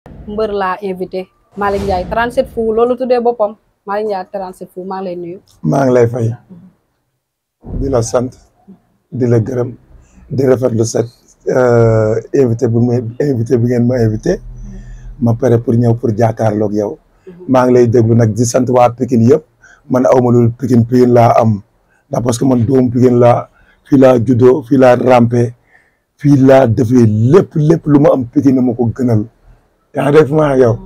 mbër laa invité Malick Ndiaye 37 Fou loolu tuddee boppam Malick Ndiaye 37 Fou maa ngi lay nuyu. maa ngi lay fay di la sant di la gërëm di rafetlu sa invité bi ngeen ma invité ma pare pour ñëw pour jàkkaarloog yow maa ngi lay déglu nag di sant waa Pikine yëpp man aw ma loolu Pikine laa am ndax parce que man doomu Pikine laa fii laa juddoo fii laa rampé fii laa defee lépp lu ma am Pikine ma ko gënal yaa ngi def maa yow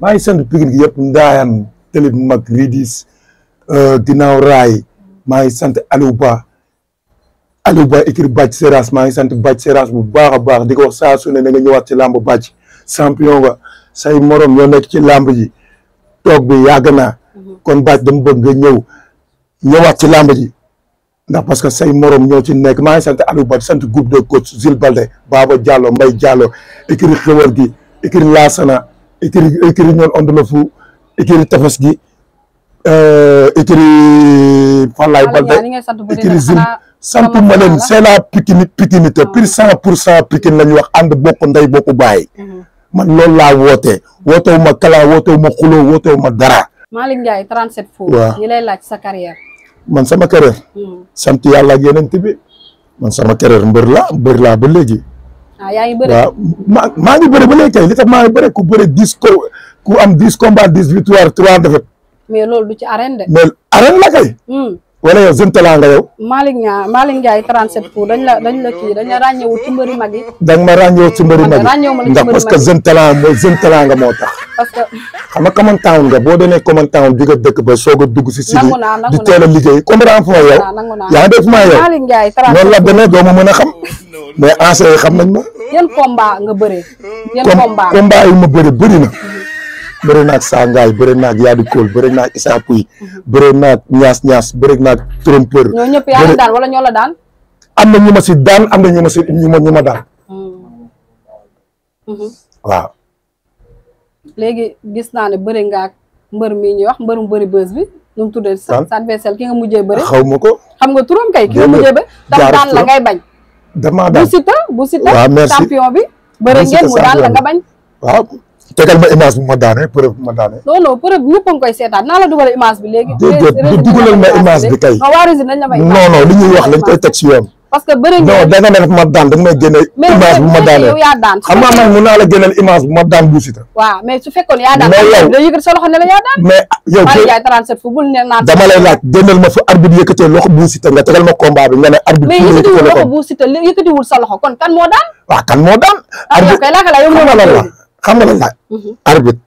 maa ngi sant Pikine gi yëpp Ndayane télé bu mag Ridis ginnaaw raay maa ngi sant Aliou Ba écrit Bathie Seras maa ngi sant Bathie Seras bu baax a baax di ko wax saa su ne na nga ñëwaat ci làmb Bathie champion nga say morom ñoo nekk ci làmb ji toog bi yàgg naa kon Bathie dama bëgg nga ñëwaat ci làmb ji ndax parce que say morom ñoo ci nekk maa ngi sant Aliou Ba di sant groupe de coach Zil Balde Baba Diallo Mbaye Diallo écrit xewal gi écrit Laasana écrit ñoon ond la fu écrit tefes gi écrit Fallaye Balde écrit Zil sant ma leen c'est la pikinité plus 100% Pikine la ñu wax ànd bokk ndey bokk bàyyi man loolu laa wootewu ma kala wootewu ma xuloo wootewu ma dara. Malick Ndiaye 37 Fou. waaw ñi lay laaj sa carrière. man sama carrière. sant yàlla ak yeneen bi man sama carrière mbër laa ba léegi. yaa ngi bëri. waaw maa ngi bëri ba léegi kay li tax maa ngi bëri ku bëri 10 ku am 10 combats 10 victoires 3 défaites. mais loolu du ci arène de. mais arène la kay. wala yow jeune talent nga yow. Malick Ndiaye 37 Fou dañ la ràññewul ci mbëri mag yi. da nga ma ràññewul ci mbëri mag yi ndax parce que jeune talent nga moo tax. parce que xam nga common town nga boo demee common town di nga dëkk ba soog a dugg si di teel a liggéey comprendre fu ma yow. yaa ngi def fu ma yow. Malick Ndiaye 37 noonu la demee doo ma mën a xam mais ancien yi xam nañ ma. yan combat nga bëree. combat yi ma bëri na. bëri naag Sangaay bëri naag Yadi Kool bëri naag Issa Pouye bëri naag ñaas bëri naag trompeur. ñoo ñëpp yaa la daan wala ñoo la daan. am na ñu ma si daan am na ñu ma daan. waaw. léegi gis naa ne bëri nga ak mbër mi ñuy wax mbërum bëri bës bi nu mu tuddee sa adversaire ki nga mujjee bëri. xaw ma ko. xam nga turam kay ki nga mujjee bëri. tam daan la ngay bañ. damaa daan bu Siteu waaw merci champion bi. bëri ngeen mu daan la nga bañ. waaw. tegal ma image bu ma daane preuve bu ma daane. non preuve ñëpp a ngi koy seetaan naa la dugal image bi léegi. déedéet dugalal ma image bi kay. non li ñuy wax lañ koy teg si yoon. parce que bëri non da nga ne ma daan da nga may génne image bu ma daane. yow yaa daan xam nga man mun naa la génneel image bu ma daan bu Siteu. waaw mais su fekkoon yaa daan. mais yow da yëkkati sa loxo ne la yaa daan. mais yow Malick Ndiaye 37 Fou bul ne naan. dama lay laaj génneel ma fu arbitre yëkkatee loxo bu Siteu nga tegal ma combat bi nga ne arbitre. mais yëkkatiwul loxo bu Siteu yëkkatiwul sa loxo kon kan moo daan. waaw kan moo daan. yow kay laaka la yow xam nga lan la arbitre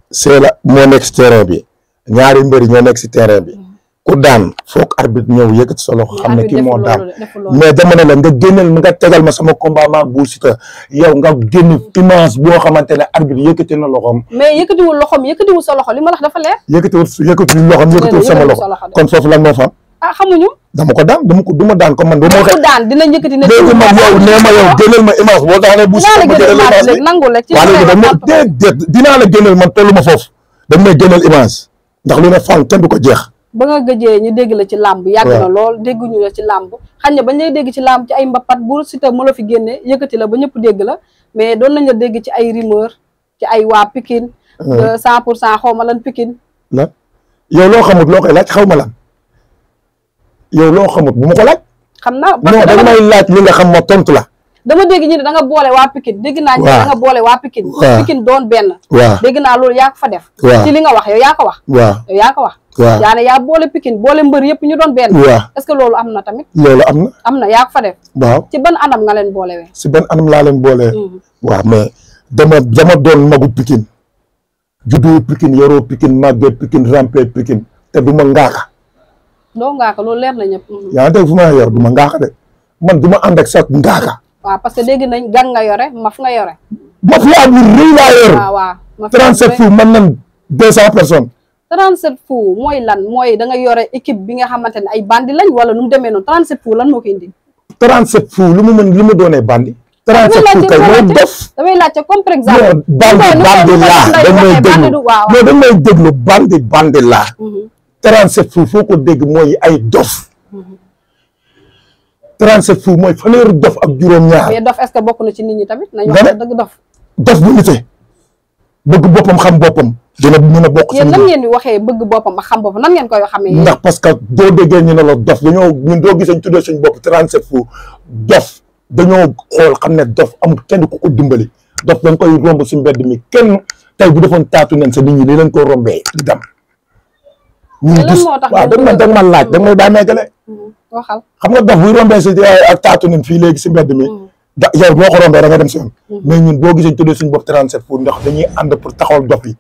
c'est la moo nekk si terrain bi ñaari mbëri ñoo nekk si terrain bi ku daan foog arbitre ñëw yëkkati sa loxo xam ne kii moo daan mais dama ne la nga génneel nga tegal ma sama combat ma bu Siteu yow nga génn image boo xamante ne arbitre yëkkati na loxoom. mais yëkkatiwul loxoom yëkkatiwul sa loxo li ma la wax dafa leer. yëkkatiwul loxoom yëkkatiwul sama loxo kon foofu lan moo fa am. xamuñu. dama ko daan du ma daan comme man. dama ko daan dinañ yëkkati ne. léegi man yow nee ma yow génneel ma image boo tax ne bu Siteu ma génneel image bi nangu la ci waaw léegi dama déedéet dinaa la génneel man tollu ma foofu dañ may génneel image ndax lu ne fànn kenn du ko jeex. ba nga gëjee ñu dégg la ci làmb yàgg na lool dégguñu la ci làmb xañ na bañ lay dégg ci làmb ci ay mbapat bu Siteu mu la fi génne yëkkati la ba ñëpp dégg la mais doon nañ la dégg ci ay rumeur ci ay waa Pikine 100% xaw ma lan Pikine lan yow loo xamut loo koy laaj xaw ma lan yow loo xamut bu ma ko laaj xam naa non da nga may laaj li nga xam ma tontu la dama dégg ñu ne da nga boole waa Pikine dégg naa ñu ne da nga boole waa Pikine Pikine doon benn dégg naa loolu yaa ko fa def ci li nga wax yow yaa ko wax yow yaa ko wax yaa ne yaa boole Pikine boole mbër yëpp ñu doon benn est-ce que loolu am na tamit loolu am na yaa ko fa def waaw ci ban anam nga leen boolewee si ban anam laa leen boolee waaw mais dama doon magu Pikine juddu Pikine yoroo Pikine màggee Pikine rampé Pikine te du ma ngaaka doo ngaaka loolu leer na ñëpp yaa ngi dégg fu ma yor du ma ngaaka de man du ma ànd ak sax ngaaka waaw parce que dégg nañ gang nga yore maf nga yore maf laa bu rëy laa yor 37 Fou man nan 200 personnes 37 Fou mooy lan mooy da nga yore équipe bi nga xamante ne ay bandi lañ wala nu mu demee noonu 37 Fou lan moo ko indi 37 Fou lu mu doonee bandi 37 Fou kay mooy dof damay laajte comme par exemple bandi laa dañ may déglu bandi laa 37 Fou foo ko dégg mooy ay dof 37 Fou mooy fanweeri dof ak juróom-ñaar. mais dof est-ce que bokk na ci nit ñi tamit. nañu wax dëgg dof. dof bu nite. bëgg boppam xam boppam dina mën a bokk. yéen nan ngeen di waxee bëgg boppam ak xam boppam nan ngeen koy xamee. ndax parce que doo déggee ñu ne la dof dañoo ñun doo gisee ñu tuddee suñu bopp 37 fu dof dañoo xool xam ne dof amul kenn ku ko dimbali dof dañ koy romb si mbedd mi kenn tey bu defoon taatu nen sa nit ñi li leen ko rombee di dem. ñu gis waaw da ma laaj da may daa meegale. waxal xam nga dof buy rombee si ak taatu nen fii léegi si mbedd mi. da yow boo ko rombee da nga dem si yoon. mais ñun boo gisee ñu tuddee suñu bopp 37 fu ndax dañuy ànd pour taxawal dof yi.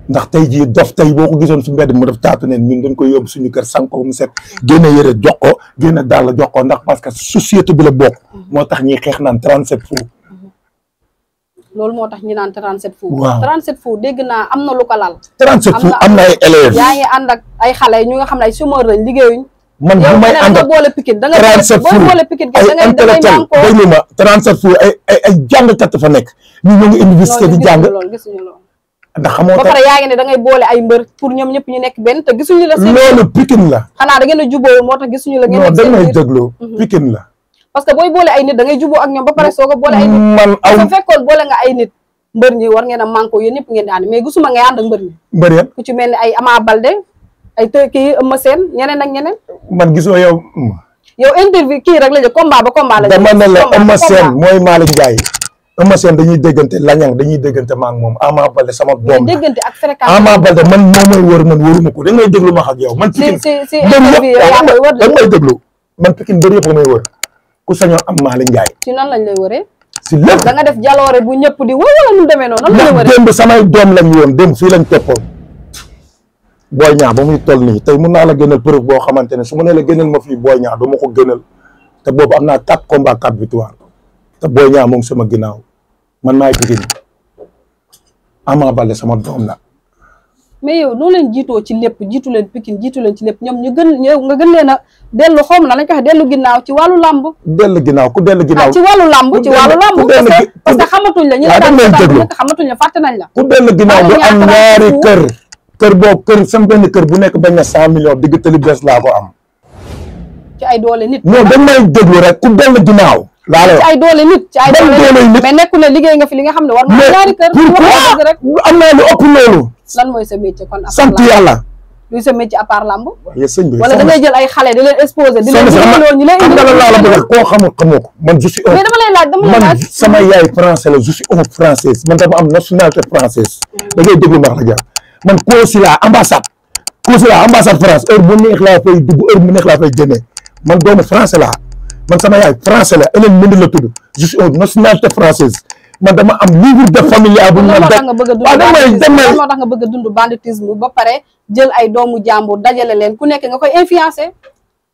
ndax tey jii dof tey boo ko gisoon si mbedd mu def taatu neen ñun dañ koy yóbbu suñu kër sànq ko mu set génne yëre jox ko génne daal jox ko ndax parce que société bi la bokk. moo tax ñuy xeex naan 37 fu. loolu moo tax ñu naan 37 fu. waaw 37 fu dégg naa am na lu ko lal. 37 fu am na ay élèves. yaa ngi ànd ak ay xale ñu nga xam ne ay chômeurs lañ liggéeyuñ. man bu may ànd ak boole Pikine da nga 37 fu boole Pikine ay intellectuel déglu ma 37 fu ay jàngkat fa nekk ñu ngi université di jàng. gisuñu loolu ndax xamoo ba pare yaa ngi ne da ngay boole ay mbër pour ñoom ñëpp ñu nekk benn te gisuñu la seen loolu Pikine la xanaa da ngeen a juboo moo tax gisuñu la ngeen non da ngay dégloo Pikine la parce que booy boole ay nit da ngay juboo ak ñoom ba pare soo ko boole ay nit man aw su fekkoon boole nga ay nit mbër ñi war ngeen a manko yéen ñëpp ngeen di ànd mais gisuma ngay ànd ak mbër ñi mbër yan ku ci mel ni ay Ama Baldé ay kii Eumeu Sène ñeneen ak ñeneen man gisoo yow interview kii rek la jël combat ba combat la dama ne la Eumeu Sène mooy Malick Ndiaye Eumeu Sène dañuy déggante lañang dañuy déggante ma ak moom Ama Baldé sama doom déggante ak fréquence Ama Baldé man moo may wër man wëruma ko da ngay déglu ma ak yow man Pikine si interview yaa koy wër da ngay déglu man Pikine bëri yëpp may wër ku sañoon am Malick Ndiaye ci nan lañ lay wëree si lépp da nga def jaloore bu ñëpp di wër wala nu demee noonu nan la wëree démb samay doom lañ woon démb fii lañ toppoon Boy Niang ba muy toll nii tey mun naa la gënal preuve boo xamante ne su ma nee la gënal ma fii Boy Niang du ma ko gënal te boobu am naa 4 combats 4 victoire te Boy Niang moom sama ginnaaw man maay Pikine Ama Baldé sama doom la. mais yow noo leen jiitoo ci lépp jiitu leen Pikine jiitu leen ci lépp ñoom ñu gën nga gën leen a dellu xawma na lañ ko waxee dellu ginnaaw ci wàllu làmb. dellu ginnaaw ku dellu ginnaaw. ci wàllu làmb ci wàllu làmb. parce que xamatuñ la ñu la daan xamatuñ la fàtte nañ la. ku dellu ginnaaw bu am ñaari kër boobu kër sama benn kër bu nekk bañ na 100 millions digg tali bees laa ko am. ci ay doole nit. non dañ may déglu rek ku dellu ginnaaw. laa lay wax ci ay doole nit ci ay doole nit mais nekku ne liggéey nga fi li nga xam ne war na ñaari kër. pourquoi am naa lu ëpp loolu. lan mooy sa métier kon. sant yàlla. luy sa métier à part lamb. waaye sëñ bi wala da ngay jël ay xale di leen exposé. di leen loolu ñu lay indi xam nga la bëgg koo xamul xamoo ko man je suis. mais dama lay laaj man sama yaay français la je suis française man dama am nationalité française. da ngay déglu ma la jaar man consulat ambassade France heure bu neex laa fay dugg heure bu neex laa fay génnee man doomu français laa man sama yaay français la Hélène Mendy la tudd je suis nationalité française. man dama am livre de familial bu ñu moo tax nga bëgg a dund banditisme ba pare jël ay doomu jàmbur dajale leen ku nekk nga koy influencer.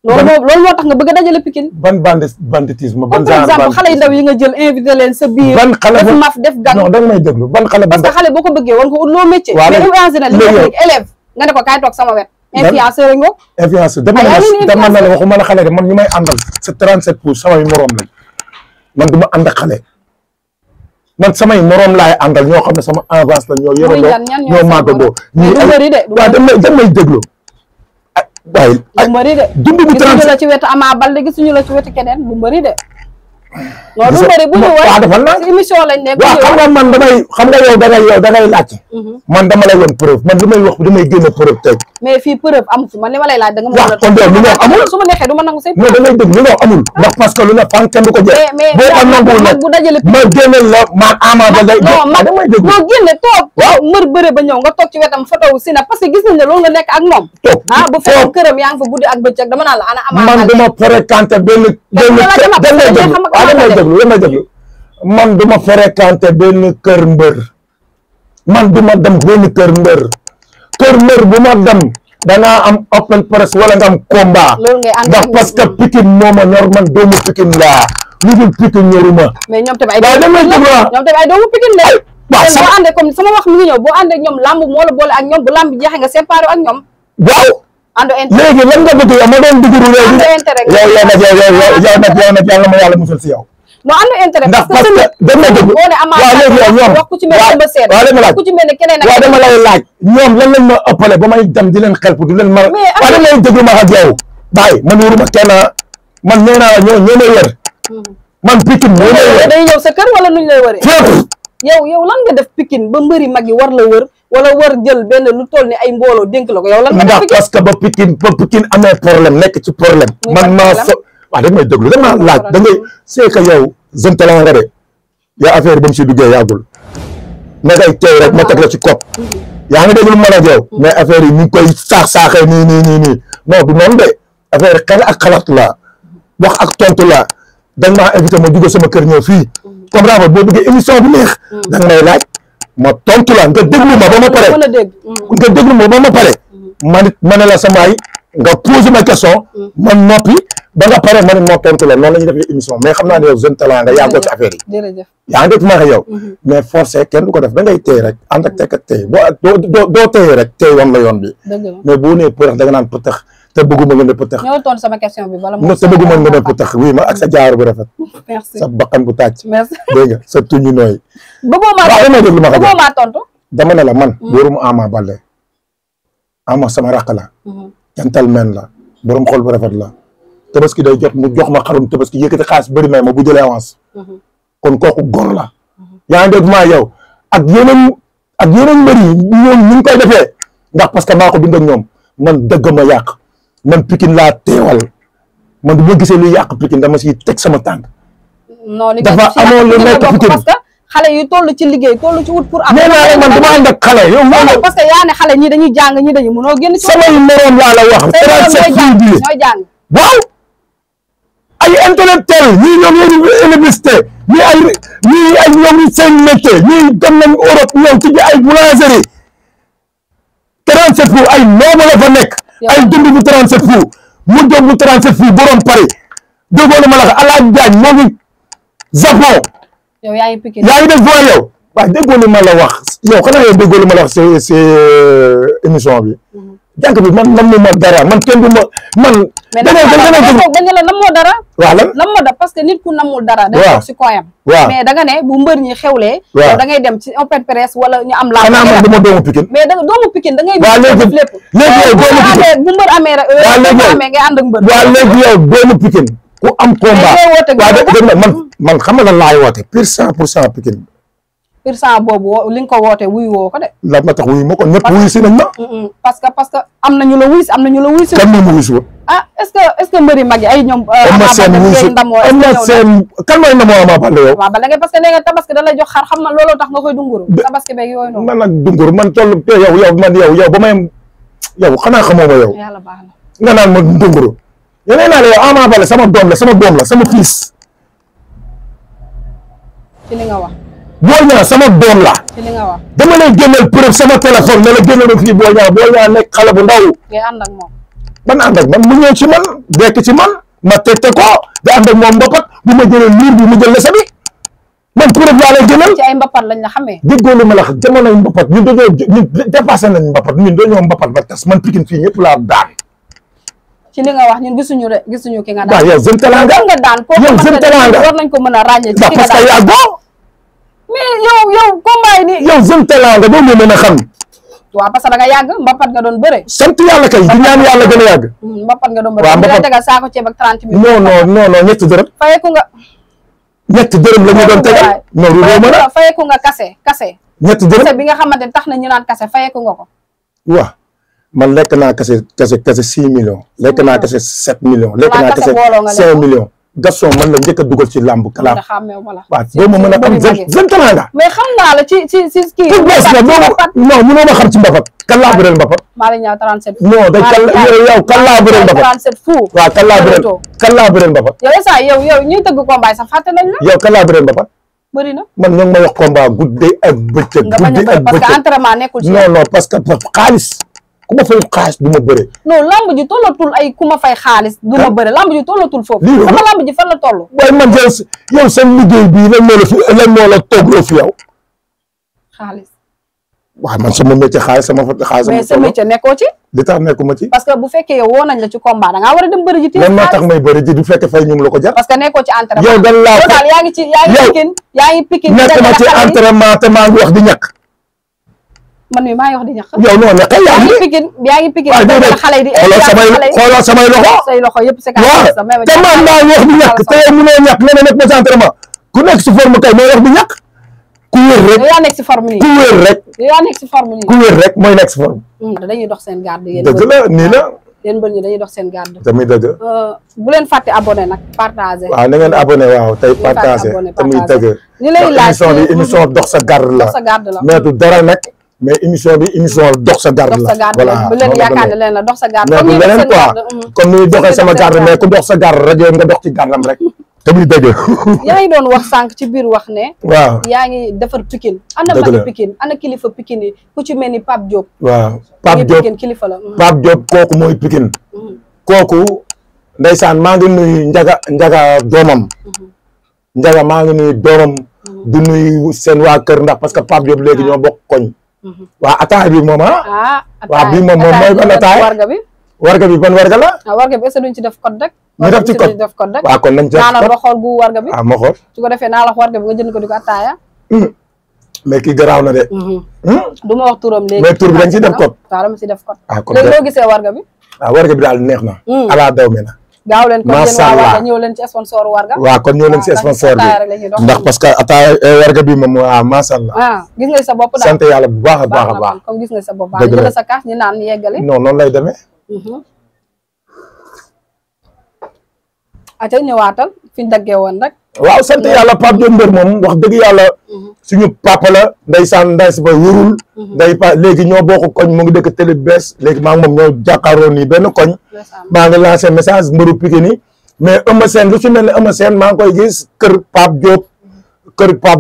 loolu moo tax nga bëgg a dajale Pikine. ban banditisme ban par exemple xale yu ndaw yi nga jël invité leen sa biir. ban xale def maf def gang. non da nga may déglu ban xale parce que xale boo ko bëggee war nga ut loo métier. waaw mais influencé na li nga nekk élève nga ne ko kaay toog sama wet. influenceur nga. influenceur dama ne la waxuma la xale de man ñu may àndal c'est 37 pour samay morom lañ man du ma ànd ak xale man samay morom laay àndal ñoo xam ne sama avance la ñoo yorandoo ñoo màggandoo waaw dañ may déglu waaye lu mbëri de dund bu gisuñu la ci wetu Ama Baldé gisuñu la ci wetu keneen lu mbëri de non du mbëri bu ñu waaw dafa naan émission lañ nekk waaw xam nga man xam nga yow da ngay laajte man dama lay woon preuve man li may wax damay génne preuve tey mais fii preuve amu fi man li ma lay laaj da nga waaw kon lu nga amul su ma neexee du ma nangu say non da ngay dégg lu nga amul ndax parce que lu ne fan kenn du ko jeex boo ko nangul nag bu dajale ma génne la man Ama Baldé damay dégg non génne toog mër bëre ba ñëw nga toog ci wetam photo wu si na parce que gis nañ ne loolu nga nekk ak moom bu fekkoon këram yaa ngi fa guddi ak bëccëg dama naan la ana Ama man duma fréquenté benn man duma fréquenté benn kër mbër man duma dem benn kër mbër bu ma dem dangaa am open press wala nga am combat ndax parce que Pikine moo ma ñor man doomu Pikine laa lu dul Pikine ñoruma mais ñoom tamit ay doomu Pikine la boo àndee comme sama wax mi ngi ñëw boo àndee ñoom lamb moo la boole ak ñoom bu lamb jeexee nga séparé ak ñoom waaw léegi lan nga bëgg yow ma doon duguru léegi yow nag yàlla ma yàlla musal si yow non am na intérêt ndax parce que dama dégg boo ne Ama léegi yow ñoom wax ku ci mel ne Sène wax ku ci mel ne keneen waaw dama lay laaj ñoom lan lañ ma ëppale ba may dem di leen xelp du leen mal waaw dama lay déglu ma ak yow bàyyi man wuruma kenn man nee naa la ñoo may wër man Pikine ñoo may wër day ñëw sa kër wala nuñ lay wëree fépp yow lan nga def Pikine ba mbëri mag yi war la wër wala war jël benn lu toll ni ay mbooloo dénk la ko yow lan nga def Pikine parce que ba Pikine amee problème nekk ci problème man maa waaw da may déglu da maa laaj da ngay c'est que yow jeune talent nga de yow affaire yi ba mu si duggee yàggul na ngay teew rek ma teg la ci kopp yaa ngi déglu ma la yow mais affaire yi ñu ngi koy saaxee nii non du noonu de affaire xel ak xalaat la wax ak tontu la da nga maa invité ma dugg sama kër ñëw fii comprendre boo bëggee émission bi neex da nga may laaj ma tontu la nga déglu ma ba ma pare nga déglu ma ba ma pare ma ne la samaay nga posé ma question man noppi ba nga pare ma ne moo tontu la noonu la ñuy defee émission mais xam naa ne yow jeune talent nga yàggoo ci affaire yi yaa ngi def ma yow mais forcé kenn du ko def da ngay téy rek ànd ak tekk ak téy doo téye rek téy wan la yoon bi mais boo nee pëtax da nga naan pëtax te bëgguma nga ne pëtax ñëw tontu sama question bi bala te bëgguma nga ne pëtax oui ma ak sa jaar bu rafet sa bakkan bu tàcc dégg nga sa tuñu nooy bëggoo maa tontu dama ne la man wóorum Ama Baldé Ama sama rakk la gentleman la borom xol bu rafet la tabaski day jot mu jox ma xarum tabaski yëkkati xaalis bëri may ma bu jëlee avance kon kooku góor la yaa ngi dégg maa yow ak yeneen mbër yi ñoom ñu ngi koy defee ndax parce que maa ko dund ak ñoom man dëgg ma yàq man Pikine laa teewal man du ma gisee lu yàq Pikine dama si teg sama tànk dafa amoon lu nekk Pikine xale yu toll ci liggéey toll ci wut pour am nee naa man dama ànd ak xale yow parce que yaa ne xale ñii dañuy jàng ñii dañu mënoo génn ci samay moroom laa la wax 37 jours bi ñooy jàng waaw ay intellectuel ñii ñoom université ñii ay ñoom seen métier ñii dem nañ Europe ñëw ci ay boulangerie 37 jours ay noobu la fa nekk ay dund bu 37 jours mu doom bu 37 jours borom Paris déggoo ma la wax Alaaji Jaañ moo ngi Japon yow yaa ngi Pikine yaa ngi def voix yow waaye déggoo li ma la wax yow xanaa yow déggoo li ma la wax si émission bi jànk bi man mu ma dara man kenn du ma man dañ la namoo dara waaw lan namoo dara parce que nit ku namul dara day toog si koyam waaw mais da nga ne bu mbër ñi xewlee yow da ngay dem ci open presse wala ñu am la xanaa man du ma doomu Pikine mais doomu Pikine da ngay waaw léegi lépp yow doomu Pikine bu mbër amee rek ngay ànd ak mbër waaw léegi yow doomu Pikine ku am combat waaw man xam nga lan laay woote pur 100% Pikine pur 100 boobu li nga ko woote wuyu woo ko de la ma tax wuyu ma ko ñëpp wuyu si nañ ma parce que am na ñu la wuyu si am na ñu la wuyu si kan moom wuyu si woon est-ce que mbëri mag yi ay ñoom ndamoo kan mooy ndamoo Ama Baldé yow waaw ba léegi parce que nee nga tabaski da lay jox xar xam na looloo tax nga koy dunguru tabaski beeg yooyu noonu man nag dunguru man toll yow ba may yow xanaa xamoo ma yow yàlla baax na nga naan ma dunguru yeneen naa la yow Ama Baldé sama doom la sama fils ci li nga wax Boy Niang sama doom la ci li nga wax dama lay génneel preuve sama téléphone ne la génneel ma fii Boy Niang nekk xale bu ndaw ngay ànd ak moom man ànd ak man mu ñëw ci man dekk ci man ma tette ko di ànd ak moom mbapat bu ma jëlee liir bi mu jël la sabi man preuve laa lay génneel ci ay mbapat lañ la xamee déggoo li ma la wax jamonoy mbapat ñun dépassé nañ mbapat ñun dañoo mbapat ba tas man Pikine fii ñëpp laa daan ci li nga wax ñun gisuñu ki nga daan waaw yow jeune talent nga daan yow jeune talent nga war nañ ko mën a ràññee ci ki nga parce que yaa go mais yow combat yi nii yow jeune talent nga doo mën a xam waaw parce que da nga yàgg mbapat nga doon bëre sant yàlla kay di ñaan yàlla gën a yàgg mbapat nga doon bëre waaw mbapat tegal saako ceeb ak 30 minutes non ñetti dërëm fayeku nga ñetti dërëm la ñu doon tegal non du mën a fayeku nga kase ñetti dërëm kase bi nga xamante tax na ñu naan kase fayeku nga ko waaw man lekk naa kase 6 millions lekk naa kase 7 millions lekk naa kase 5 millions Gaston man la njëkk a dugal ci làmb kalaam waaw doo ma mën a am jeune talent nga mais xam naa la ci kii pour bees la non mënoo ma xam ci mbapat kan laa bëreel mbapat maa la ñaaw 37 non da yow kan laa bëreel mbapat 37 fou waaw kan laa bëreel mbapat yow ñuy tëgg combat sax fàtte nañ la yow kan laa bëreel mbapat bëri na man ñoo ngi may wax combat guddi ak bëccëg guddi ak parce que entraînement nekkul ci non parce que xaalis ku ma fay xaalis du ma bëre non lamb ji tollatul ay ku ma fay xaalis du ma bëre lamb ji tollatul foofu sama lamb ji fan la toll waaye man yow seen liggéey bii lan moo la toogloo fi yow xaalis waaw man sama métier xaalis mais sa métier nekkoo ci li tax nekkuma ci parce que bu fekkee yow woo nañ la ci combat da ngaa war a dem bëri ji lan moo tax may bëri ji du fekkee fay ñu ngi la ko jar parce que nekkoo ci entraînement yow dan laa daal yaa ngi Pikine nekk ma ci entraînement te maa ngi wax di ñàkk man mi maa ngi wax di ñàkk yow non ñàkk yaa ngi Pikine xale yi di xoolal samay loxo say loxo yëpp c'est waaw te man maa ngi wax di ñàkk te yow mënoo ñàkk nga ne nekk ma ci entraînement ku nekk si forme kay mooy wax di ñàkk ku ku wér rek yaa nekk si forme nii. ku wér rek yaa nekk si forme nii. ku wér rek mooy nekk si forme. dañuy dox seen garde yéen. dëgg la nii la. yéen mbër ñi dañuy dox seen garde. tamit dëgg. bu leen fàtte abonné nag partagé. waaw na ngeen abonné waaw tey partagé tamit dëgg. li lay laaj émission dox sa garde la. dox sa garde la mais du dara nag. mais émission bi émission dox sa garde la. voilà bu leen yaakaar ne leen la dox sa garde. mais du leneen quoi comme ni doxee sama garde mais ku dox sa garde rajo nga dox ci gardam rek. te muy dëgg. yaa ngi doon wax sànq ci biir wax ne. waaw yaa ngi defar Pikine. ana mag Pikine ana kilifa Pikine yi ku ci mel ni Pape Diop. waaw Pape Diop Pikine kilifa la. Pape Diop kooku mooy Pikine. kooku ndeysaan maa ngi nuyu njaga doomam. njaga maa ngi nuyu doomam. du nuyu seen waa kër ndax parce que Pape Diop léegi ñoo bokk koñ. waa ataay bi moom waa bii moom mooy ban ataay warga bi ban warga la. warga bi est-ce que duñ ci def code rek. ñu def ci code rek waaw kon nañ ci def naa la xool gu warga bi. ma xool su ko defee naa la warga bi nga jënd ko di ko ataaya. mais kii garaaw na de. du ma wax turam léegi. mais tur bi dañ ci def code. waaw dama ci def code. kon léegi loo gisee warga bi. warga bi daal neex na. ala daw mi na. gaaw leen kon yéen waa warga ñëw leen ci sponsor warga. waaw kon ñëw leen ci sponsor bi ndax parce que ataaya warga bi moom waaw macha allah. gis nga sa bopp daal sant yàlla bu baax a baax a baax. comme gis nga sa bopp baax jël sa kaas ñu naan yeggali. non noonu lay demee. ate ñëwaatal fi ñu daggee woon rek. waaw sant yàlla Pape Diop mbër moom wax dëgg yàlla. suñu papa la ndeysaan nday si ba wérul. léegi ñoo bokk koñ mu ngi dëkk télé bees léegi maa ngi moom ñoo jàkkaarloo nii benn koñ. maa ngi lancé message mbëru Pikine yi mais Eumeu Sène lu ci mel ne Eumeu Sène maa ngi koy gis kër Pape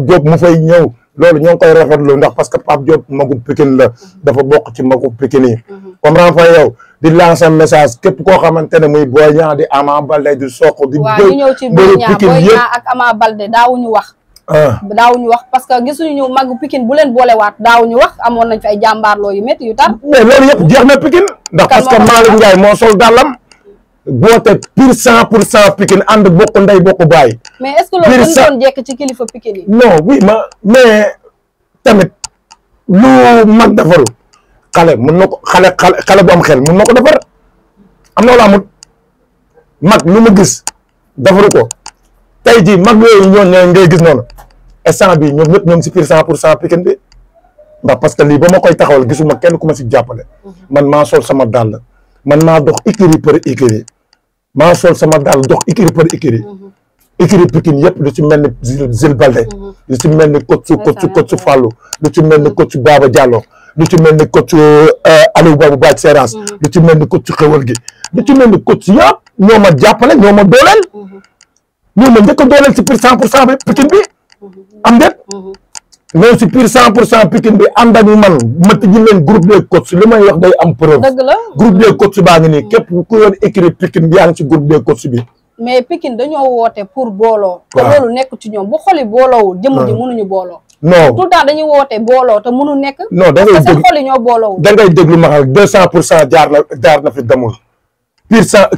Diop mu fay ñëw loolu ñoo ngi koy rafetlu ndax parce que Pape Diop magu Pikine la dafa bokk ci magu Pikine yi. comprends fa yow di lancer message képp koo xamante ne muy Boy Niang di Ama Baldé di Sokh di. waaw ñu ñëw ci Boy Niang ak Ama Baldé daawuñu wax. daawuñu wax parce que gisuñu ñu magu Pikine bu leen boolewaat daawuñu wax amoon nañ fi ay jàmbaarloo yu métti yu tar. mais loolu yëpp jeex na Pikine ndax parce que Malick Ndiaye moo sol dàllam boote pur 100% Pikine ànd bokk ndey bokk baay. mais est-ce que loolu dañu doon jekk ci kilifa Pikine yi. non oui mais tamit lu mag defaru xale mun na ko xale bu am xel mun na ko defar am na wala amut mag lu ma gis defaru ko tey jii mag yooyu ñooñu ngay gis noonu instant bi ñoom ñëpp ñoom si pur 100% Pikine bi ndax parce que lii ba ma koy taxawal gisuma kenn ku ma si jàppale man maa sol sama dàll man maa dox écurie par écurie maa sol sama dàll dox écurie par écurie écurie Pikine yëpp lu ci mel ni Zil Balde lu ci mel ni coach Fallou lu ci mel ni coach Baba Diallo lu ci mel ni coach Aliou Babou Badj Serance lu ci mel ni coach Xewal gi lu ci mel ni coach yëpp ñoo ma jàppale ñoo ma dooleel ñoo ma njëkk a dooleel ci pur 100% bi Pikine bi am déet mais si pur 100% Pikine bi ànd ak man ma tijji leen groupe des coachs li may wax day am preuve dëgg la groupe des coachs baa ngi nii képp ku yoon écurie Pikine bi yaa ngi ci groupe des coachs bi mais Pikine dañoo woote pour booloo. te loolu nekk ci ñoom bu xoli booloowul jëmm ji mënuñu booloo. non tout le temps dañuy woote booloo te mënu nekk. non da ngay parce que seen xol yi ñoo booloowul. da ngay déglu ma xam 200% jaar na fi demul. pur 100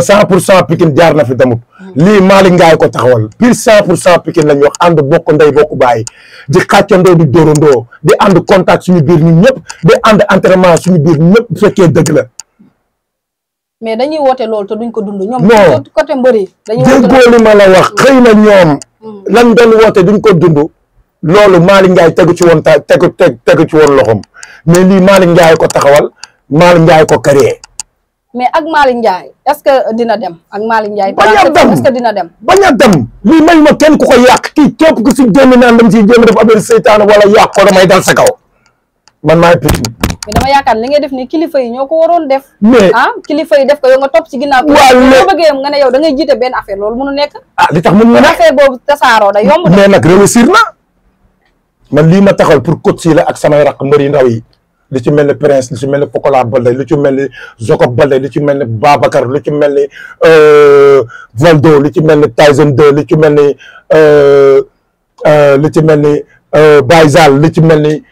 100% Pikine jaar na fi demul. lii Malick Ndiaye ko taxawal pur 100% Pikine lañ wax ànd bokk ndey bokk bàyyi di xàccandoo di dóorandoo di ànd contact suñu biir ñun ñëpp di ànd entraînement suñu biir ñëpp bu fekkee dëgg la. mais dañuy woote loolu te duñ ko dund. ñoom non côté mbëri dañuy déggoo li ma la wax xëy na ñoom. lan doon woote duñ ko dund. loolu Malick Ndiaye tegu ci woon tegu ci woon loxoom mais lii Malick Ndiaye ko taxawal Malick Ndiaye ko créé. mais ak Malick Ndiaye est-ce que dina dem ak Malick Ndiaye. bañ a dem est-ce que dina dem. bañ a dem lii may ma kenn ku ko yàq kii képp ku si génn naan dama siy jéem a def affaire seytaane wala yàq ko damay dal sa kaw man maay Pikine. mais dama yaakaar li ngay def ni kilifa yi ñoo ko waroon def. mais kilifa yi def ko yow nga topp ci ginnaaw. waaw boo bëggee nga ne yow da ngay jiite benn affaire loolu mënu nekk. li tax mun na ne affaire boobu tasaaroo da yomb. mais nag réussir na man lii ma taxal pour coach yi la ak samay raq mbër yu ndaw yi lu ci mel ni Prince lu ci mel ni Pokola Balde lu ci mel ni Zoko Balde lu ci mel ni Babacar lu ci mel ni Valdo lu ci mel ni Tyson 2 lu ci mel ni Baye Zal lu ci mel ni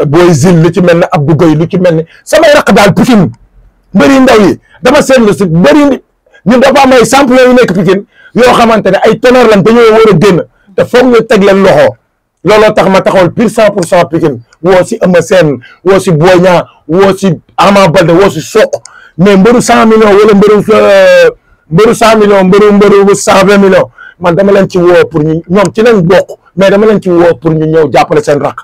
Boy Zil lu ci mel ni Abdou Gueye lu ci mel ni samay raq daal Pikine mbëri ndaw yi dama seetlu si mbëri ñun dafa am ay champion yu nekk Pikine yoo xamante ne ay ténor lañ dañoo war a génn te foog ñu teg leen loxo looloo tax ma taxawal pur 100% Pikine woo si Eumeu Sène woo si Boy Niang woo si Ama Baldé woo si Sokh mais mbëru 100 millions wala mbëru 100 millions mbëru 120 millions man dama leen ci woo pour ñu ñoom ci leen bokk mais dama leen ci woo pour ñu ñëw jàppale seen rakk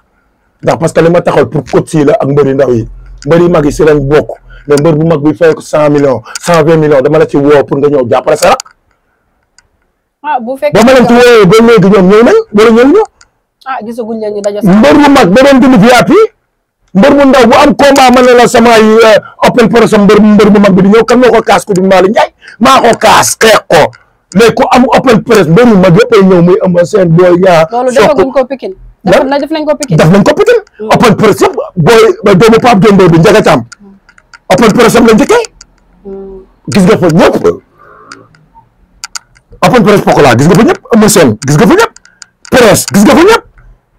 ndax parce que li ma taxawal pour coach yi la ak mbër yu ndaw yi mbër yu mag yi si lañ bokk mais mbër bu mag bi fay ko 100 millions 120 millions dama la ci woo pour nga ñëw jàppale sa rakk. bu fekkee ba ma leen ci woowee ba léegi ñoom ñëw nañ wala ñëw ñu. gisaguñ leen ñu daje. mbër bu mag ba doon dund VIP mbër bu ndaw bu am combat man ne la sama open press mbër bu mag bi di ñëw kan moo ko kaas ku di Malick Ndiaye maa ko kaas xeex ko léegi ku am open press mbër bu mag yëpp ay ñëw muy am seen booy ñaa. loolu defaguñ ko Pikine. def nañ ko Pikine. def nañ ko Pikine. open press yëpp booy doomu Pape Demba bi Ndiaga Thiam open press am la njëkkee. gis nga fa ñëpp. open press Pokola gis nga fa ñëpp am seen gis nga fa ñëpp. press gis nga fa ñëpp.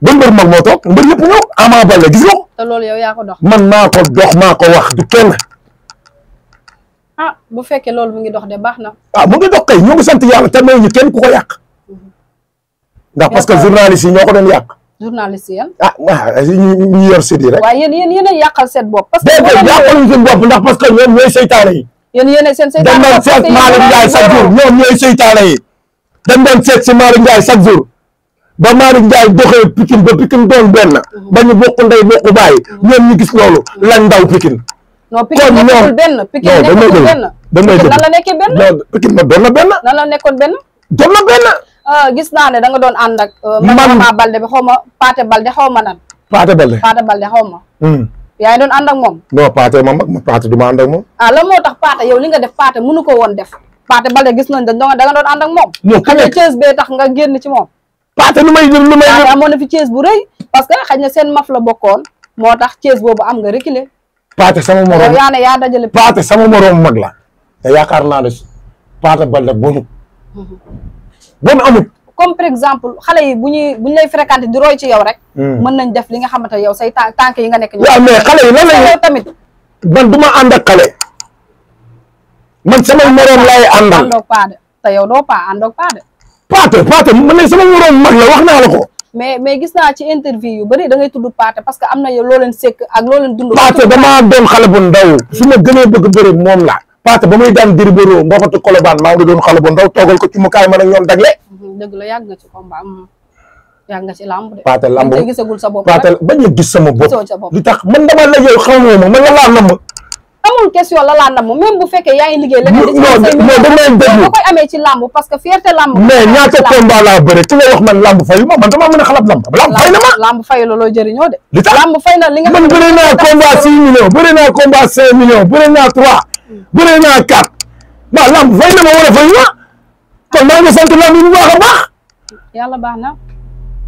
ba mbër mag moo toog mbër yëpp ñëw Ama Baldé gis nga ko. te loolu yow yaa ko dox. man maa ko dox maa ko wax du kenn. bu fekkee loolu mu ngi dox de baax na. mu ngi dox kay ñoo ngi sant yàlla te may ñu kenn ku ko yàq. ndax parce que journaliste yi ñoo ko doon yàq. journaliste yan. ñu yor site yi rek. waaye yéen a yàqal seen bopp. parce que yàqaluñ seen bopp ndax parce que ñoom ñooy seytaane yi. yéen seen seytaane dañ doon seet Malick Ndiaye chaque jour ñoom ñooy seytaane yi. dañ doon seet si Malick Ndiaye chaque jour. ba Malick Ndiaye doxee Pikine ba Pikine doon benn. ba ñu bokk ndey bokk bàyyi. ñoom ñu gis loolu lañ ndaw Pikine. non Pikine nekkul benn. Pikine nekkul benn. Pikine nan la nekkee benn. non Pikine ma doon na benn. nan la nekkoon benn. doon na benn. gis naa ne da nga doon ànd ak. Ama Baldé bi xaw ma Paate Baldé xaw ma nan. Paate Baldé xaw ma. yaa ngi doon ànd ak moom. non Paate ma mag ma Paate du ma ànd ak moom. lan moo tax Paate yow li nga def Paate mënu ko woon def. Paate Baldé gis nañ da nga doon ànd ak moom. xëy na Thiès bee tax nga génn ci moom. Paate lu may amoon na fi Thiès bu rëy parce que xëy na seen maf la bokkoon moo tax Thiès boobu am nga reculé. Paate sama morom yow yaa dajale. Paate sama morom mag la. te yaakaar naa ne Paate Baldé bonut. bon amut. comme par exemple xale yi bu ñu lay fréquenté di roy ci yow rek. mën nañ def li nga xamante ne yow say tànk yi nga nekk. waaw mais xale yi lan la tamit. man du ma ànd ak xale. man sama morom laay àndal. àndoog Paate te yow doo àndoog Paate. Paate man ne sama morom mag la wax naa la ko. mais gis naa ci interview yu bëri da ngay tudd Paate parce que am na yow loo leen sekk ak loo leen dund. Paate damaa doon xale bu ndaw. su ma gënee bëgg bëri moom la. Paate ba muy daan Gris Bordeaux mboqatu Colobane maa ngi doon xale bu ndaw toogal ko ci mu kaay man ak ñoom dagle. dëgg la yàgg nga ci combat yàgg nga ci lamb de. Paate lamb te gisagul sa bopp Paate bañ a gis sama bopp. li tax man dama la yow xamoo ma man la laa namm. amul question la laa namm même bu fekkee yaa ngi liggéey. non damay déglu nga koy amee ci lamb parce que fierté lamb. mais ñaata combat laa bëre ki nga wax man lamb fayu ma man damaa mën a xalab lamb fay na ma. lamb fayu la loo jëriñoo de. li tax lamb fay na li nga. man bëre naa combat 6 millions bëre naa combat 5 millions bëre naa 3 bëre naa 4 waaw lamb fay na ma wala fayu ma kon maa ngi sant lamb yi bu baax a baax. yàlla baax na.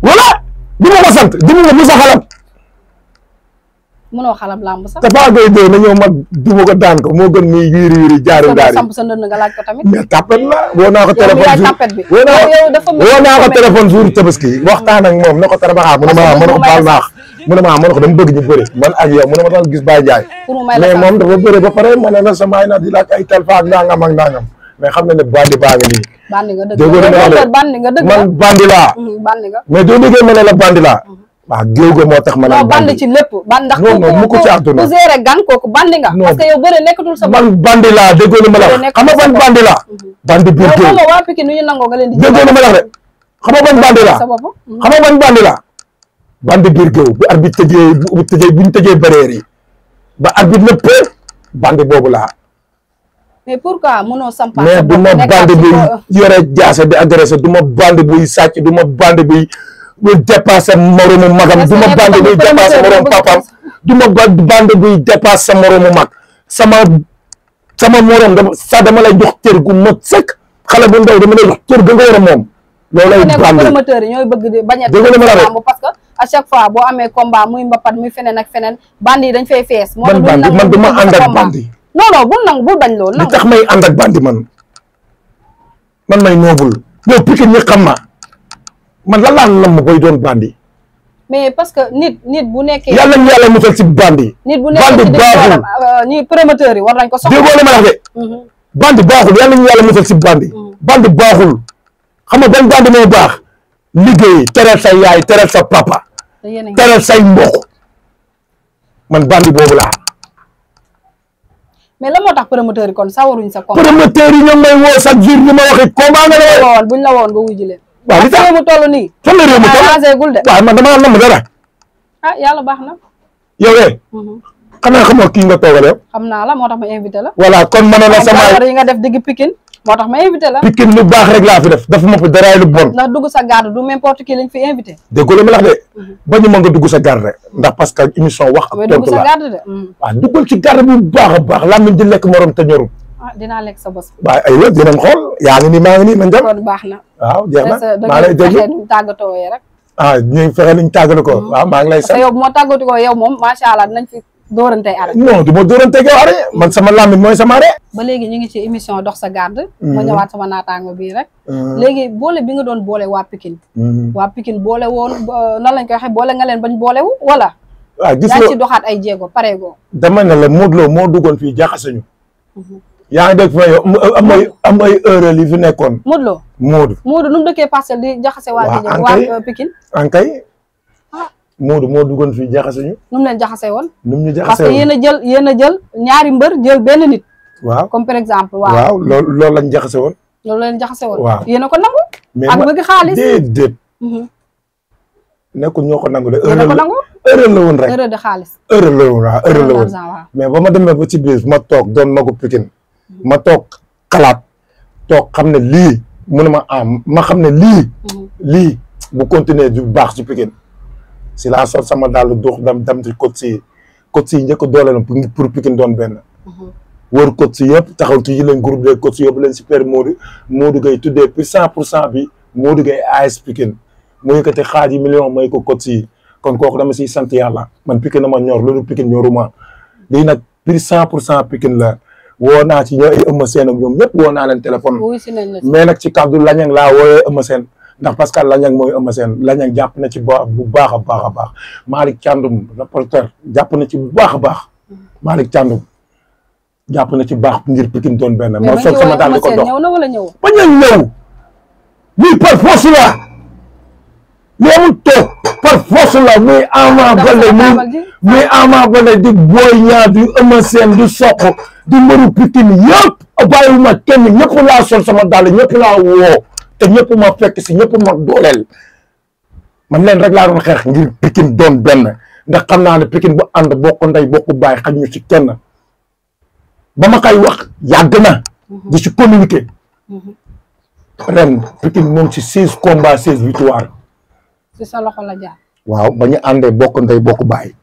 voilà di ma ko sant di ma ko musa xalab. mënoo xalab lamb sax. Tapha Gueye dee na ñëw mag du ma ko daan ko moo gën muy wiiri jaari ndaari. samp sa ndënd nga laaj ko tamit. mais tapet la woo naa ko téléphone woo naa ko téléphone jour tabaski waxtaan ak moom ne ko tarabaxaa mu ne ma ko baal naax mu ne ma ko dama bëgg ñu bëri man ak yow mu ne ma daal gis Baye Ndiaye mais moom dafa bëri ba pare ma ne la sa maay na di laaj ay tel faak nangam ak nangam mais xam na ne bandi baa ngi nii. bandi nga dëgg bandi nga dëgg man bandi laa. bandi nga mais doo déggee ma ne la bandi laa. waaw géew ga moo tax ma naan bandi ci lépp ndax non mu ko ci àdduna ku géré gan kooku bandi nga parce que yow bëre nekkatul sa man bandi laa déggoo ma la xam nga ban bandi laa bandi biir géew yow waa Pikine nu ñu nangoo nga leen di déggoo ma la de xam nga ban bandi laa xam nga ban bandi laa bandi biir géew bu arbitre tëjee bu ñu tëjee barrière yi ba arbitre lépp bandi boobu laa mais pourquoi mënoo sampaa mais du ma bandi buy yore jaase di agressé du ma bandi buy sàcc du ma bandi buy dépassé moromu magam du ma bandi buy dépassé moromu papam du ma bandi buy dépassé moromu mag sama morom dama lay jox cër gu mat sëkk xale bu ndaw dama lay jox cër ga nga war a moom loolay bandi promoteur yi ñooy bëgg di bañ a parce que à chaque fois boo amee combat muy mbapat muy feneen ak feneen bandi yi dañ fay fees moo man du ma ànd ak bandi non bul nangu bul bañ loolu li tax may ànd ak bandi man may noobul yow Pikine ñi xam ma man lan laa nam ma koy doon bandi mais parce que nit bu nekkee yàlla ñu yàlla musal ci bandi nit bu nekkee bandi baaxul ñi promoteurs yi war nañ ko soxla déggoo la ma wax de bandi baaxul yàlla ñu yàlla musal ci bandi bandi baaxul xam nga ban bandi moo baax liggéey teral sa yaay teral sa papa teral say mbokk man bandi boobu laa mais la moo tax promoteur yi kon sawaruñ sa combat. promoteur yi ñoom may woo chaque jour ñu ma waxee combat nga la woon buñ la woon nga wuyu ji leen. waaw li tax réew mu toll nii. fan la réew mi toll changé gul de. waaw man damaa nam dara. ah yàlla baax na. yow xanaa xamoo kii nga toogal yow. xam naa la moo tax ma invité la. voilà kon ma ne la sama yi nga def digg Pikine moo tax ma invité la. Pikine lu baax rek laa fi def dafa ma fi daraay lu bon. ndax dugg sa garde du n'importe qui lañ fi invité. déggoo la ma lax de bañu ma nga dugg sa garde ndax parce que émission wax ak tontu la dugg sa garde de. waaw duggal ci garde bu baax a baax làmmiñ di lekk morom te ñoru. ah dinaa lekk sa bos. waaw aywa dinañ xool yaa ngi nii maa ngi nii nañ dem. kon baax na. waaw jeex na maa lay déglu da nga tàggatoo rek. ah ñu fexe niñ tàggatoo ko. waaw maa ngi lay sant. yow bu ma tàggatoo ko yow moom macha allah dinañ fi dóorantey arrêt. non du ma dóorantey yow arrêt man sama làmmiñ mooy sama arrêt. ba léegi ñu ngi ci émission dox sa garde. ma ñëwaat sama naataango bii rek. léegi boole bi nga doon boole waa Pikine. waa Pikine boole woon nan lañ koy waxee boole nga leen bañ boolewu wala. waaw gis nga yaa ci doxaat ay jéego pareegoo. dama ne la Modou Lo moo duggoon fii jaxasuñu. yaa ngi dégg fa yow am ay erreur yi fi nekkoon. Modou Lo Modou nu mu dëkkee Parcelles di jaxase waa Pikine. ankay Modou moo duggoon fii jaxasuñu. nu mu leen jaxase woon. nu mu ñu jaxase parce que yéen a jël ñaari mbër jël benn nit. waaw comme par exemple. waaw loolu lañ jaxase woon. loolu leen jaxase woon. waaw yéen a ko nangu. mais ak bëgg xaalis déedéet. nekkul ñoo ko nangu de. yéen a ko nangu erreur la woon rek. erreur de xaalis. erreur la woon waaw erreur la woon. mais ba ma demee ba ci biir ma toog doon magu Pikine ma toog xalaat toog xam ne lii mu ne ma am ma xam ne lii bu continuer du baax ci Pikine si laa sol sama daal dox dem ci coach yi njëkk a doole na pour Pikine doon benn. wër coach yi yëpp taxaw ci leen groupe de coach yëpp leen super Modou Gueye tuddee pour 100% bi Modou Gueye AS Pikine mu yëkkati xaaji million may ko coach yi kon kooku dama siy sant yàlla man Pikine na ma ñor loolu Pikine ñoruma lii nag pour 100% Pikine la. woo naa ci ñoo ay Eumeu Sène ak ñoom ñëpp woo naa leen téléphone mais nag ci kàddu Lañang laa wooyee Eumeu Sène ndax parce que Lañang mooy Eumeu Sène Lañang jàpp na ci bu baax a baax a baax Malick Thiandoum reporter jàpp na ci bu baax a baax Malick Thiandoum jàpp na ci baax ngir Pikine doon benn ma sol sama daal di ko dox ñëw na wala ñëw bañ a ñëw lii par force la li amul toog par force la muy Ama Baldé muy Ama Baldé di Boy Niang di Eumeu Sène di Sokh di mbëru Pikine yëpp bàyyiwuma kenn ñëpp laa sol sama dàll ñëpp laa woo te ñëpp ma fekk si ñëpp ma dooleel man leen rek laa doon xeex ngir Pikine doon benn ndax xam naa ne Pikine bu ànd bokk ndey bokk baay xaj ñu ci kenn ba ma koy wax yàgg na di ci communiquer ren Pikine moom ci 16 combats 16 victoires ci sa loxo la jaar. waaw ba ñu àndee bokk ndey bokk baay.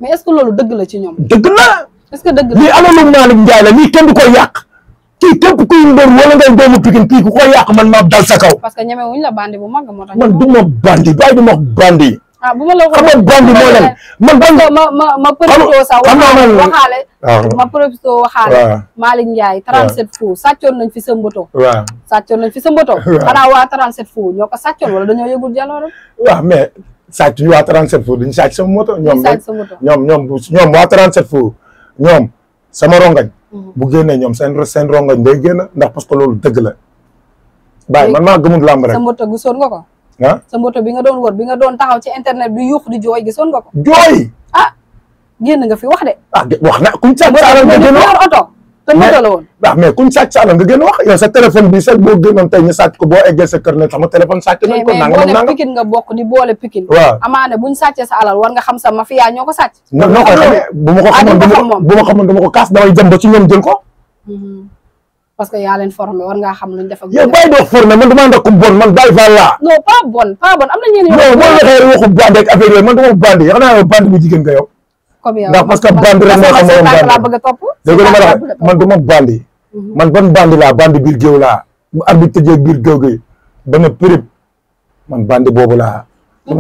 mais est-ce que loolu dëgg la ci ñoom. dëgg la. est-ce que dëgg la lii alalu Malick Ndiaye la lii kenn du ko yàq kii képp kuy mbër wala ngay doomu Pikine kii ku ko yàq man maa dal sa kaw. parce que ñeme wuñ la bandi bu mag moo tax. man du ma bandi bàyyi du ma bandi. ah bu ma la xam nga bandi moo leen man bandi ma profité sax waxaale ma profité waxaale waaw Malick Ndiaye 37 fu sàccoon nañ fi sa mboto. waaw sàccoon nañ fi sa mboto. xanaa waa 37 fu ñoo ko sàccoon wala dañoo yëgul jaloore. waaw mais sàcc ñu waa 37 fu duñ sàcc sama moto. ñoom waa 37 fu ñoom sama rongañ. bu génnee ñoom seen rongañ day génn ndax parce que loolu dëgg la. bàyyi man maa gëmul làmb rek. sa mboto gisoon nga ko. ah sa mboto bi nga doon wër bi nga doon taxaw ci internet bi yuux di jooy gisoon nga ko. jooy. ah génn nga fi wax de. ah wax na kuñ sàcc sa alal nga génn wax oto te moto la woon. waaw mais kuñ sàcc sa alal nga génn wax yow sa téléphone bi sax boo génnoon tey ñu sàcc ko boo eggee sa kër ne sama téléphone sàcc nañ ko. nangam mais boo ne Pikine nga bokk di boole Pikine. waaw amaane buñ sàccee sa alal war nga xam sa mafia ñoo ko sàcc. noo koy xamee bu ma ko xamoon dama ko kaas damay dem ba ci ñoom jël ko. parce que yaa leen formé war ngaa xam luñ def ak. yow bàyyi doo formé man damaa ànd ak ku bon man bàyyi fa laa. non pas bon am na ñeneen. non boo waxee waxu bandi ak affaire yooyu man dama bandi xam naa yow bandi bu jigéen nga yow. comme yow ndax parce que bandi rek moo xam ne laa bëgg a topp. dégg nga ma la man du ma bandi. man ban bandi laa bandi biir géew laa bu arbitre tëjee biir géew gi ba na prib man bandi boobu laa. du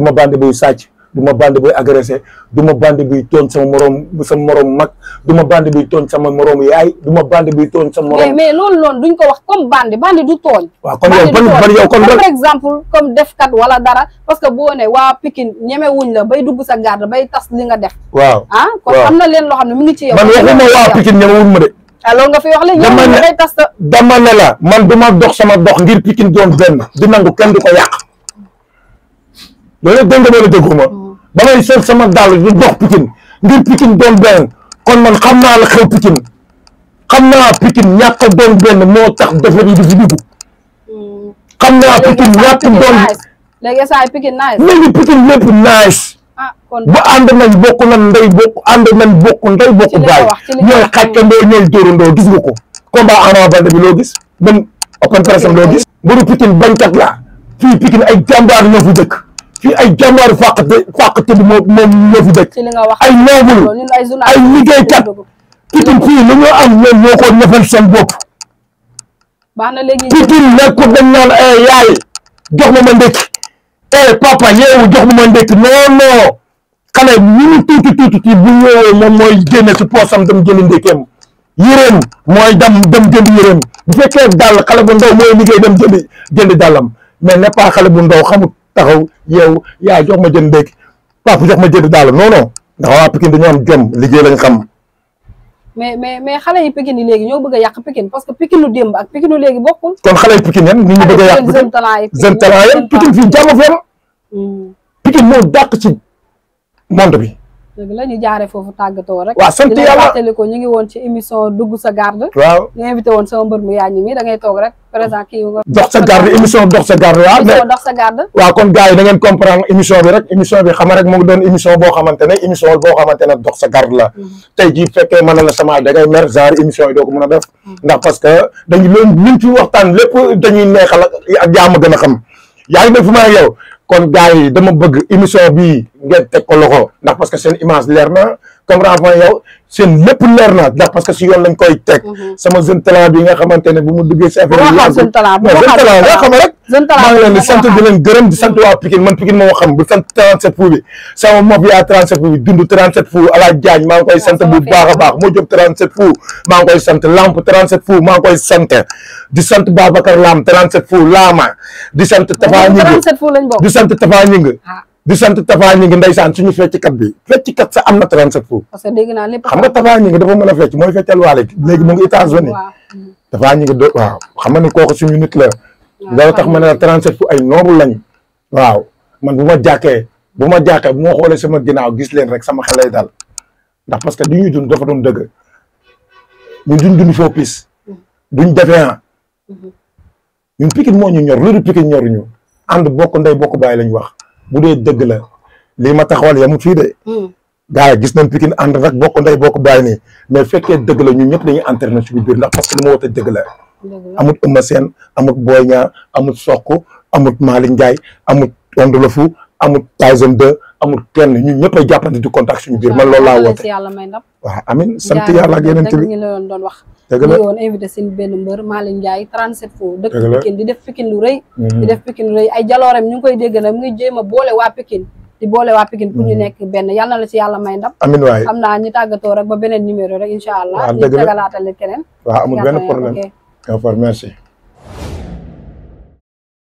ma bandi buy sàcc. du ma bandi buy agressé du ma bandi buy tooñ sama morom mag du ma bandi buy tooñ sama morom yaay du ma bandi buy tooñ sama morom. mais loolu noonu duñ ko wax comme bandi du tooñ. waaw kon yow ban yow kon par exemple comme defkat wala dara parce que boo ne waa Pikine ñeme wuñ la bay dugg sa garde bay tas li nga def. waaw kon am na leen loo xam ne mu ngi ci yow. man waxuma waa Pikine ñeme wuñ ma de. loolu nga fi wax léegi ñoom ñu day tas. dama ne la man du ma dox sama dox ngir Pikine doon benn di nangu kenn du ko yàq loolu dégg nga ma la dégguma ba may sol sama dàll di dox Pikine ngir Pikine doon benn kon man xam naa la xew Pikine xam naa Pikine ñàkk a doon benn moo tax defar yi di fi dugg xam naa Pikine ñàkk doon léegi saa Pikine nice léegi Pikine lépp nice kon ba ànd nañ bokk nañ ndey bokk ànd nañ bokk ndey bokk baay ñooy xàccandoo ñooy dóorandoo gis nga ko combat Ama Baldé bi loo gis ban open press loo gis mburu Pikine bañkat la fii Pikine ay jàmbaar ñoo fi dëkk fii ay jàmbaaru fàqate bi moom ñoo fi dëkk ay noobul ay liggéeykat Pikine fii lu ñu am ñoom ñoo ko ñëfal seen bopp Pikine nekkul dañ naan yaay jox ma ndékki papa yeewu jox ma ndékki non non xale ñu mu tuuti bu ñëwee moom mooy génne ci poosam dem jëli ndékkeem yéreem mooy dem jëndi yéreem bu fekkee dàll xale bu ndaw mooy liggéey dem jëndi dàllam mais n'est pas xale bu ndaw xamut taxaw yeewu yaay jox ma jënd ndékki papa jox ma jënd dàll non non ndax waa Pikine dañoo am jom liggéey lañ xam mais xale yi Pikine yi léegi ñoo bëgg a yàq Pikine parce que Pikine lu démb ak Pikine lu léegi bokkul kon xale yi Pikine yan nit ñi bëgg a yàq Pikine jeune talent yan Pikine fii jàmm fi am Pikine moo dàq ci monde bi dëgg la ñu jaaree foofu tàggatoo rek waaw sant yàlla fàttali ko ñu ngi woon ci émission dugg sa garde waaw ñu invité woon sama mbër mu yaañu mi da ngay toog rek présent kii nga dox sa garde émission dox sa garde waaw mais dox sa garde waaw kon gars yi da ngeen comprendre émission bi rek émission bi xam rek mu ngi doon émission boo xamante ne dox sa garde la tey jii fekkee mën na la sama da ngay mer genre émission yi doo ko mën a def ndax parce que dañu leen luñ ci waxtaan lépp dañuy neexal ak jaam gën a xam yaa ngi def fu ma yow kon gars yi dama bëgg émission bi ngeen teg ko loxo ndax parce que seen image leer na comprendre fa yow seen lépp leer na ndax parce que si yoon lañ koy teg sama jeune talent bi nga xamante ne bu mu duggee si affaire yi jeune talent nga xam rek maa ngi leen di sant di leen gërëm di sant waa Pikine man Pikine moo xam bu sant 37 fu bi sama mafia 37 fu bi dund 37 fu Alaaj Jaañ maa ngi koy sant bu baax a baax moo jóg 37 fu maa ngi koy sant Lamp 37 fu maa ngi koy sant di sant Babacar Lam 37 fu Laama di sant Tafa Ñing di sant Tafa Ñing di sant Tafa Ñing ndeysaan suñu fecckat bi fecckat sa am na 37 fu parce que dégg naa lépp xam nga Tafa Ñing dafa mën a fecc mooy feccal waale léegi mu ngi États-Unis Tafa Ñing waaw xam nga ni kooku suñu nit la loolu tax ma ne la 37 fu ay noobu lañ waaw man bu ma jàkkee bu ma xoolee sama ginnaaw gis leen rek sama xelay dal ndax parce que li ñuy dund dafa doon dëgg ñun duñ dund foo pis duñ defee ñun Pikine moo ñu ñor lu dul Pikine ñoruñu ànd bokk ndey bokk baay lañ wax bu dee dëgg la lii ma taxawal yamut fii de gars yi gis nañ Pikine ànd rek bokk ndey bokk baay nii mais fekkee dëgg la ñun ñëpp dañuy internet ci biir ndax parce que li ma woote dëgg la amut Eumeu Sène amut Boy Niang amut Sokh amut Malick Ndiaye amut Onde le Fou amut Tyson 2 amut kenn ñun ñëpp ay jàppante di contact suñu biir man loolu laa woote waaw amin sant yàlla ak yeneen bi ñu la doon wax dëgg la ñu woon invité seen benn mbër Malick Ndiaye 37 fu dëkk Pikine di def Pikine lu rëy di def Pikine lu rëy ay jaloorem ñu ngi koy dégg nag mu ngi jéem a boole waa Pikine di boole waa Pikine pour ñu nekk benn yàlla na la ci yàlla may ndam amin waay xam naa ñu tàggatoo rek ba beneen numéro rek incha allah ñu tegalaatal keneen waaw amul benn problème merci